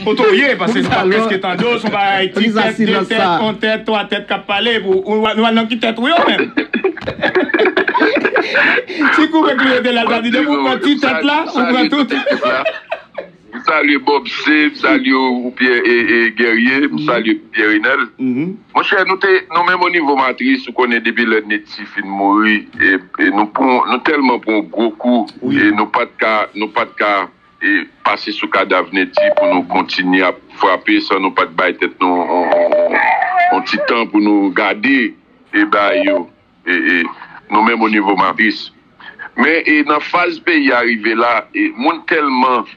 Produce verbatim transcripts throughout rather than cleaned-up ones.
Kote w ye, paske nou pa prèske tande w, se yon bagay ti tèt, de tèt, yon tèt, twa tèt k ap pale, epi w, w, nou al nan ki tèt ou yo menm? Si koupe klou yo te la, l ta di, depi w pran ti tèt la, ou pran tout. M salye Bob C, m salye ou, Pierre e, e Guerrier, m salye Pierre Renel. Monchè, nou te, nou menm o nivo Matris, ou konnen depi lè Netty fin mouri, e, e nou pran, nou tèlman pran gwo kou, e nou pa t ka, nou pa t ka e pase sou kadav Netty pou nou kontinye ap frape san nou pa t bay tèt nou on, on, on, on ti tan pou nou gade e bagay yo, e, e nou menm o nivo Matris. Men e nan faz peyi a rive la, e moun tèlman,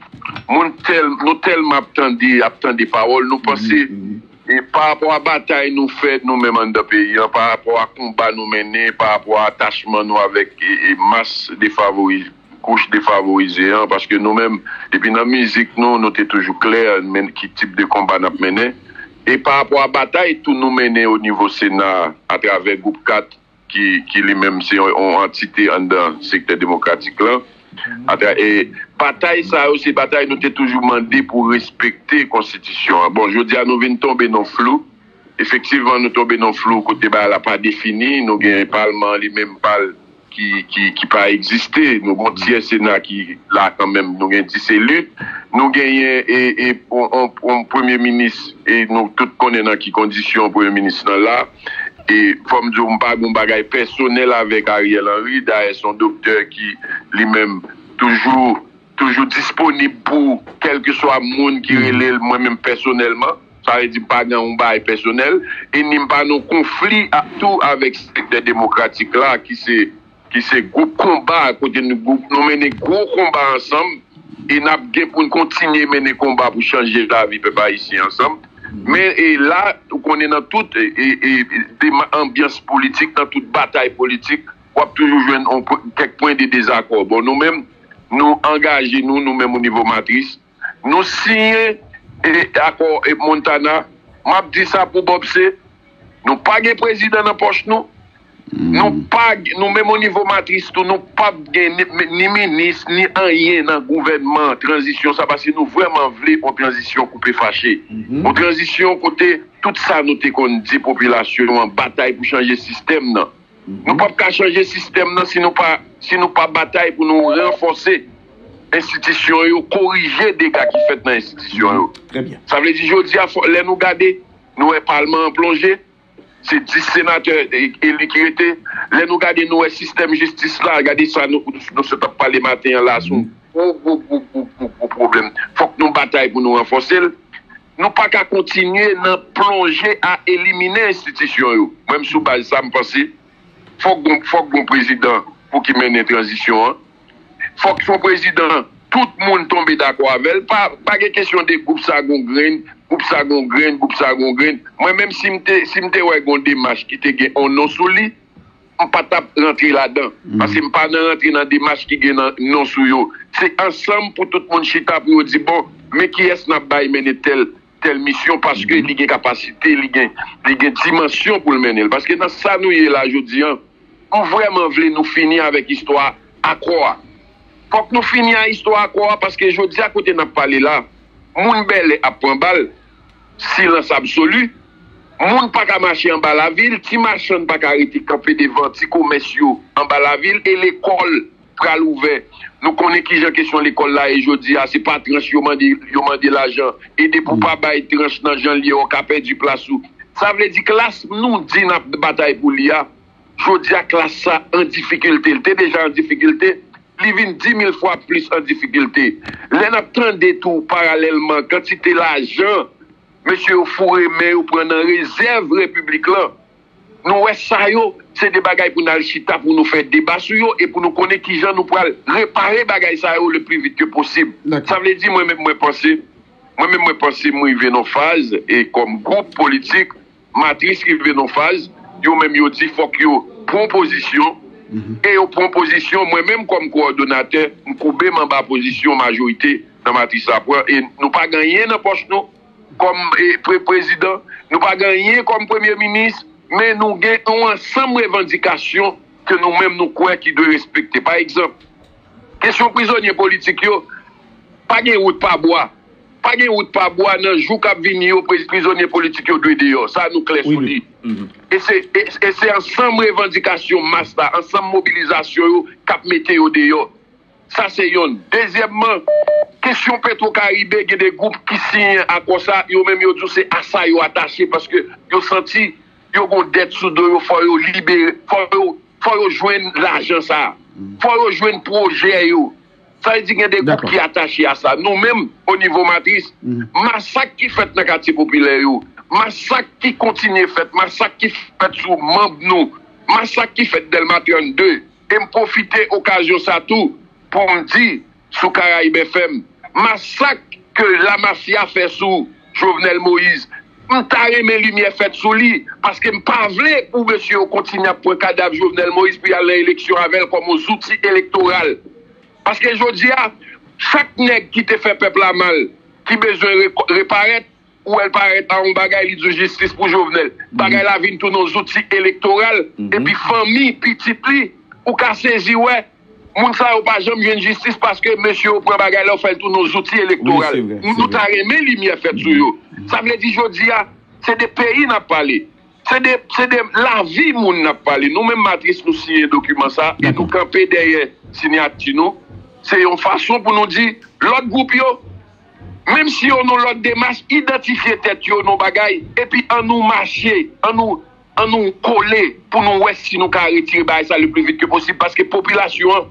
moun tèl, nou tèlman ap tande, ap tande pawòl, nou panse e pa rapò a batay nou fè nou menm anndan peyi an, pa rapò a konba nou mennen, pa rapò a atachman nou avèk e, e mas defavorize, kouch defavorize an, paske nou menm, epi nan mizik nou, nou te toujou klè, men ki tip de konba n ap mennen. E pa rapò a batay tou nou mennen o nivo Sena a, atravè Gwoup kat, ki, ki li menm se yon, yon antite anndan sektè demokratik lan. Atra, e batay sa yo, se batay nou te toujou mande pou respekte konstitisyon an. Bon, jodi a nou vin tonbe nan flou. Efektivman, nou tonbe nan flou kote bagay la pa defini. Nou gen palman an li menm pa l ki, ki, ki pa egziste. Nou gen yon tyè Sena ki la kanmenm. Nou gen dis eli. Nou genyen e, e, on, on, on premye minis, e nou tout konnen nan ki kondisyon premye minis lan la. E fò m di w, m pa gen yon bagay pèsonèl avèk Ariel Henry. Dayè, se yon doktè ki li menm toujou, toujou disponib pou kèlkeswa moun ki rele l, mwen menm pèsonèlman. Sa vle di m pa gen yon bagay pèsonèl, e ni m pa nan konfli a, tou avèk sektè demokratik la, ki se, ki se gwoup konba, kote nou, gwoup, nou mennen gwo konba ansanm, e n ap gen pou n kontinye mennen konba pou chanje lavi pèp ayisyen ansanm. Men e la, ou konnen nan tout e, e, e, dema-, anbyans politik, nan tout batay politik, w ap toujou jwenn on pwen, kèk pwen de dezakò. Bon, nou menm, nou angaje nou, nou menm o nivo Matris, nou siyen e, akò e Montana. M ap di sa pou Bob C, nou pa gen prezidan nan pòch nou. Nou pa, nou menm o nivo Matris tou, nou p ap gen ni, ni minis, ni anyen nan gouvènman tranzisyon sa, paske nou vrèman vle yon tranzisyon koupe fache. Yon tranzisyon kote tout sa nou te konn di popilasyon an, batay pou chanje sistèm nan. Nou p ap ka chanje sistèm nan si nou pa, si nou pa batay pou nou ranfòse enstitisyon yo, korije dega ki fèt nan enstitisyon yo. Sa vle di, jodi a, fò, lè nou gade, nou wè palman an plonje, se dis senatè e, eli ki rete. Lè nou gade, nou wè sistèm jistis la, gade sa nou, nou sot ap pale maten an la, se yon gwo, gwo, gwo, gwo, gwo, gwo pwoblèm. Fòk nou batay pou nou ranfòse l. Nou pa ka kontinye nan plonje a elimine enstitisyon yo. Mwen, m sou baz sa, m panse fòk gon, fòk gon prezidan pou ki mennen tranzisyon an. Fòk se yon prezidan tout moun tonbe dakò avè l. Pa, pa gen kesyon de gwoup sa gon grenn, gwoup sa gon grenn, gwoup sa gon grenn. Mwen menm, si m te, si m te wè gon demach ki te gen on non sou li, m pa t ap rantre ladan. Paske m pa nan rantre nan demach ki gen nan non sou yo. Se ansanm pou tout moun chita pou yo di, bon, men kiyès n ap bay mennen tèl, tèl misyon, paske li gen kapasite, li gen, li gen dimansyon pou l mennen l. Paske nan sa nou ye la jodi an, m vrèman vle nou fini avèk istwa akò a. Fòk nou fini a istwa akò a, paske jodi a kote n ap pale la, moun bèlè ap pran bal, silans absoli, moun pa ka mache anba lavil, ti machann pa ka rete kanpe devan ti komès yo anba lavil, e lekòl pral ouvè. Nou konnen kijan kesyon lekòl la ye jodi a, se pa tranch yo mande, yo mande lajan, e depi w pa bay tranch nan jan l ye, w ka pèdi plas ou. Sa vle di klas nou di n ap batay pou li a, jodi a klas sa an difikilte, l te deja an difikilte, li vin di mil fwa plis an difikilte. Lè n ap tande tou paralèlman kantite lajan mesye yo foure men yo pran nan rezèv repiblik lan, nou wè sa yo, se de bagay pou n al chita, pou nou fè deba sou yo e pou nou konnen kijan nou pral repare bagay sa yo le pli vit ke posib. Sa vle di, mwen menm mwen panse, mwen menm mwen panse m rive nan faz, e kòm gwoup politik, Matris rive nan faz, yo menm yo di fòk yo pran pozisyon, e yo pran pozisyon, mwen menm kòm kowòdonatè, m koube m anba pozisyon majorite nan Matris la pran, e nou pa gen anyen nan pòch nou kòm, e, pre-, prezidan, nou pa gen anyen kòm premye minis, men nou gen yon ansanm revandikasyon ke nou menm nou kwè ki dwe respekte. Pa egzanp, kesyon prizonye politik yo, pa gen wout pa bwa. Pa gen wout pa bwa, nan jou k ap vini yo, pri- prizonye politik yo dwe deyò. Sa nou klè sou li. E se e, e se ansanm revandikasyon mas la, ansanm mobilizasyon yo k ap mete yo deyò. Sa se yonn. Dezyèmman, kesyon Petro Caribe, gen de gwoup ki siyen akò sa, yo menm yo di w se a sa yo atache paske yo santi yo gon dèt sou do yo, fò yo libere, fò yo, fò yo jwenn lajan sa. Fò yo jwenn pwojè yo. Sa vle di gen de gwoup ki atache a sa. Nou menm, o nivo Matris, masak ki fèt nan katye popilè yo, masak ki kontinye fèt, masak ki fèt sou manm nou, masak ki fèt Dèlma trannde, e m pwofite okazyon sa tou pou m di sou Karayib F M, masak ke lamafya fè sou Jovenel Moïse, m ta renmen limyè fèt sou li, paske m pa vle pou mesye yo kontinye ap pran kadav Jovenel Moïse pou y al nan eleksyon avè l kòm yon zouti elektoral. Paske jodi a, chak nèg ki te fè pèp la mal, ki bezwen re- reparèt, ou wè l parèt a yon bagay, li di w jistis pou Jovenel. Bagay la vin tounen yon zouti elektoral, epi fanmi, pitit li, ou ka sezi wè, moun sa yo pa janm jwenn jistis paske mesye yo pran bagay la, yo fè l tounen yon zouti elektoral. Nou ta renmen limyè fèt sou yo. Sa vle di jodi a, se de peyi n ap pale. Se de, se de lavi moun n ap pale. Nou menm Matris, nou siyen dokiman sa e nou kanpe dèyè siyati nou. Se yon fason pou nou di lòt gwoup yo, menm si yo nan lòt demach, idantifye tèt yo nan bagay, epi annou mache, annou, annou kole pou nou wè si nou ka retire bagay sa le pli vit ke posib, paske popilasyon an,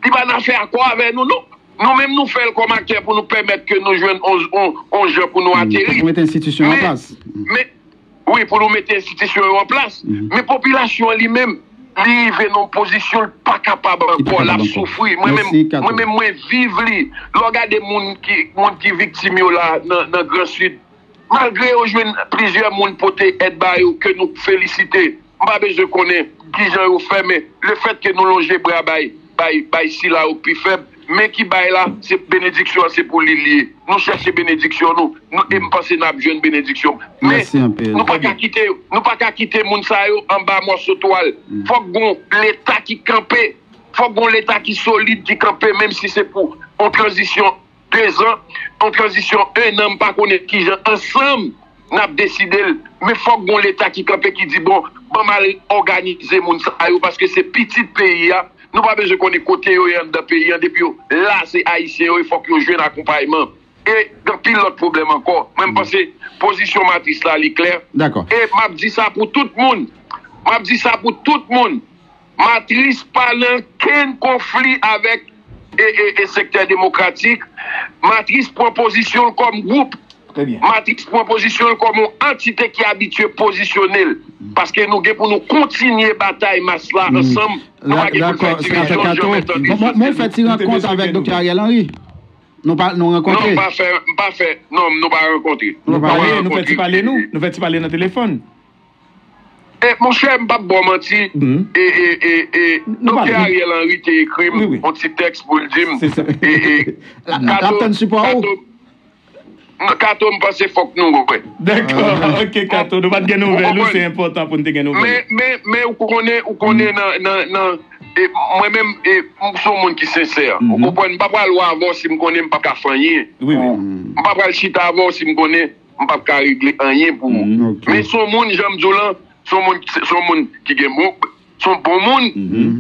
li pa nan fè akò avè nou, non. Nou menm nou fè l kòm aktè pou nou pèmèt ke nou jwenn on, on, on jan pou nou ateri. Pou mete enstitisyon an plas. Men, wi, pou nou mete enstitisyon yo an plas. Men popilasyon an li menm, li rive nan yon pozisyon l pa kapab ankò, l ap soufri. Mwen menm, mwen menm, mwen viv li. Lè w gade moun ki, moun ki viktim yo la nan, nan Gran Sid, malgre yo jwenn plizyè moun pote èd ba yo ke nou felisite, m pa bezwen konnen kijan yo fè, men lefètke nou lonje bra bay, bay, bay sila yo k pi fèb, men ki bay la, se benediksyon an, se pou li l ye. Nou chèche benediksyon nou, nou e m panse n ap jwenn benediksyon. Men nou pa ka kite, nou pa ka kite moun sa yo anba mòso twal. Fòk gon Leta ki kanpe. Fòk gon Leta ki solid, ki kanpe, menm si se pou yon tranzisyon dezan, yon tranzisyon ennan, m pa konnen kijan ansanm n ap deside l. Men fòk gon Leta ki kanpe, ki di, bon, ban m al òganize moun sa yo, paske se pitit peyi a. Nou pa bezwen konnen kote yo ye anndan peyi a, depi yo la, se Ayisyen yo ye, fòk yo jwenn akonpayman. E gen anpil lòt pwoblèm ankò. Mwen, m panse pozisyon Matris la, li klè. E m ap di sa pou tout moun. M ap di sa pou tout moun. Matris pa nan kenn konfli avèk e, e, e sektè demokratik. Matris pran pozisyon l kòm gwoup. Matris pran pozisyon l kòm yon antite ki abitye pozisyone l. Paske nou gen pou nou kontinye batay mas la ansanm. Nou pa gen pou n fè divizyon, janm entann. Mwen fè ti rankont avèk Doktè Ariel Henry. Nou pa, nou rankontre? Non, m pa fè, m pa fè, non, nou pa rankontre. Nou pale, nou fè ti pale nou, nou fè ti pale nan telefòn. E, monchè, m p ap ba w manti. E, e, e, e, Doktè Ariel Henry te ekri m yon ti tèks pou l di m. E, e, l ap tann sipò ou. Kato, m panse fòk nou wè. Dakò, ok, Kato, nou pa t gen nouvèl ou, se enpòtan pou n te gen nouvèl. Men, men, men ou konnen, ou konnen nan, nan, nan, e, mwen menm, e, m se yon moun ki sensè. Ou konprann, m pa pral wè avè w si m konnen m p ap ka fè anyen. M pa pral chita avè w si m konnen m p ap ka regle anyen pou ou. Men se yon moun, jan m di w lan, se yon moun, se yon moun ki gen bon, se yon bon moun.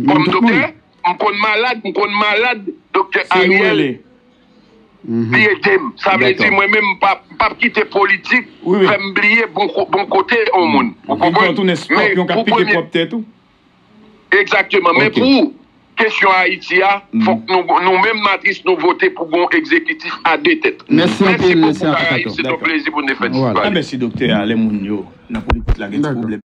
Kòm doktè, m konn malad, m konn malad, Doktè Ariel, li ede m. Sa vle di, mwen menm, m p ap, m p ap kite politik fè m bliye bon, bon kote yon moun. Ou konprann? Men pou premye, egzakteman. Men pou kesyon Ayiti a, fòk nou, nou menm Matris, nou vote pou gon egzekitif a de tèt. Mèsi pou Karayib, se yon plezi pou n te fè dispare. Mèsi, doktè a, lè moun yo nan politik la gen ti pwoblèm.